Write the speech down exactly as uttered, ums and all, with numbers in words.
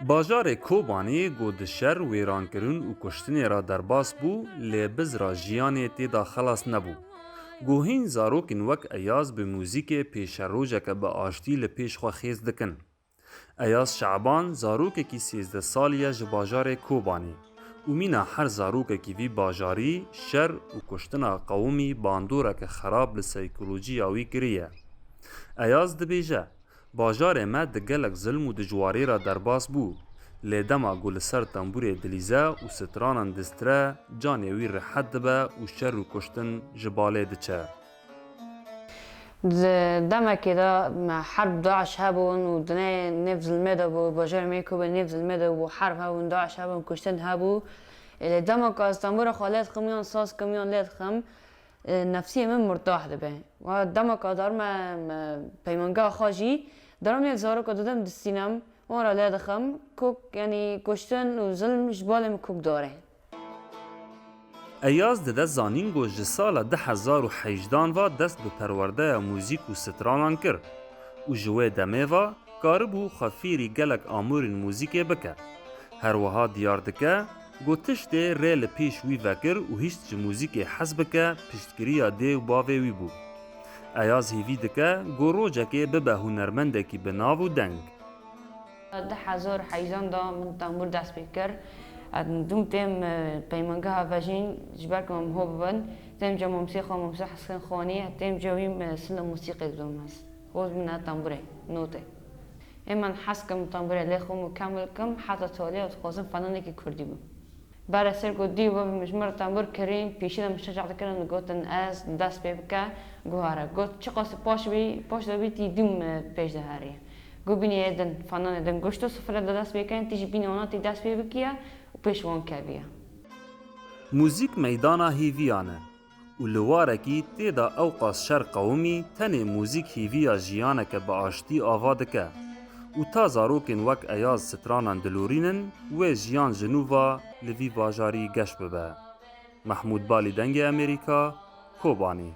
Bajarê Kobanê ku di şer, wêrankirin û kuştinê re derbas bû, lê bizra jiyanê tê de xelas nebû. Ku hîn zarokên wek Eyaz bi muzîkê pêşerojeke bi aştî li pêş xwe xêz dikin. Eyaz Şaban zarokekî sêzdeh salî ye ji bajarê Kobanê û mîna her zarokekî vî bajarî şer û kuştina qewimî bandoreke xerab li seykolojiya wî kiriye. Eyaz dibêje, bajarê me di gelek zilm û dijwarî re derbas bû, lê dema ku li ser tembûrê dilîze û stranan distire, canê wî rihet dibe û şer û kuştin ji balê diçe. Di demekê de me herb DAIŞ hebûn û di nê-, nêv zilmê de bû, bajarê me yê Kobanê nêv zilmê de bû, herb hebûn, DAIŞ hebûn, kuştin hebû. Ê, lê dema ku ez tembûra xwe lê dixim yan saz kim yan lê dixim, e, nefsiyê min murtah dibe. Wa dema ku ez darim me, me peymangeha xwe jî, darim nêv zaroka didem distînim, wan re lê dixim, kok, yanî kuştin û zilm ji balê min kok dare. Eyaz dide zanîn ku ji sala du hezar û hejdan ve dest bi perwerdeya muzîk û stranan kir û ji wê demê ve karibû xwe fêrî gelek amûrên muzîkê bike. Her wiha diyar dike ku tiştê rê li pêş wî vekir û hişt ji muzîkê hez bike, piştgiriya dê û bavê wî bû. Eyaz hêvî dike ku rojekê bibe hunermendekî bi nav û deng. Du hezar hejdan de min tembûr dest pê kir. Dûm têm, e, peymangeha vejîn, ji ber ku em ho bibin, têm cem Mumsê xwe, Mumsê Hesên Xanî, têm cem wî, e, sila mûsîqê dibim ez. Hoz min e tembûrê, notê. Ê min hez kim tembûrê lê xwe min kemil kim, heta tolê ez dixwazim fenanekî kurdî bim. Bere ser ku dî we bi min ji min re tembûr kirîn, pêşî de min şecax dikirin, digotin ez dest pê bike, guhare. Got, çiqas tu paş bî, paş de bî, tî dûm, e, pêş de herî. Got, bînî yê din, fananê din, goşto sifre de dest pê kirin, tî jî bînî wana tî dest pê bikiye û pêş wan keviye. Muzîk meydana hêviyan e û li warekî tê de ewqas şer qewimî, tenê muzîk hêviya jiyaneke bi aştî ava dike û ta zarokên wek Eyaz stranan dilorînin, wê jiyan ji nû ve li vî bajarî geş bibe. Mehmûd Balî, Dengê Amerîka, Kobanê.